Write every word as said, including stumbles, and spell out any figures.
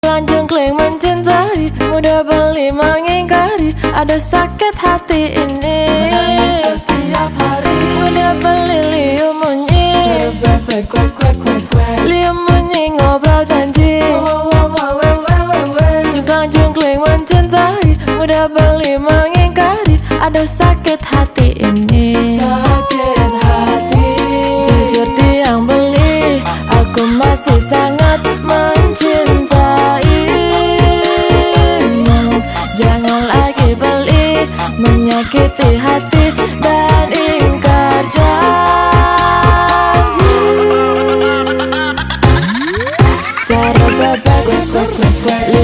Jungkling mencintai, mudah beli mengingkari, aduh sakit hati ini. Menangis setiap hari. Mudah beli liu munyi. Cerebek, kuek, kuek, kuek, kuek. Liu munyi ngobrol janji. Wah, wah, wah, wah, wah, wah, wah. Jungklang jungkling mencintai, mudah beli mengingkari, aduh sakit hati ini. Sakit hati. Jujur tiang beli, aku masih sangat mencintaimu. Jangan lagi beli, menyakiti hati dan ingkar janji. Cara babak, kuek, kuek, kuek, kuek.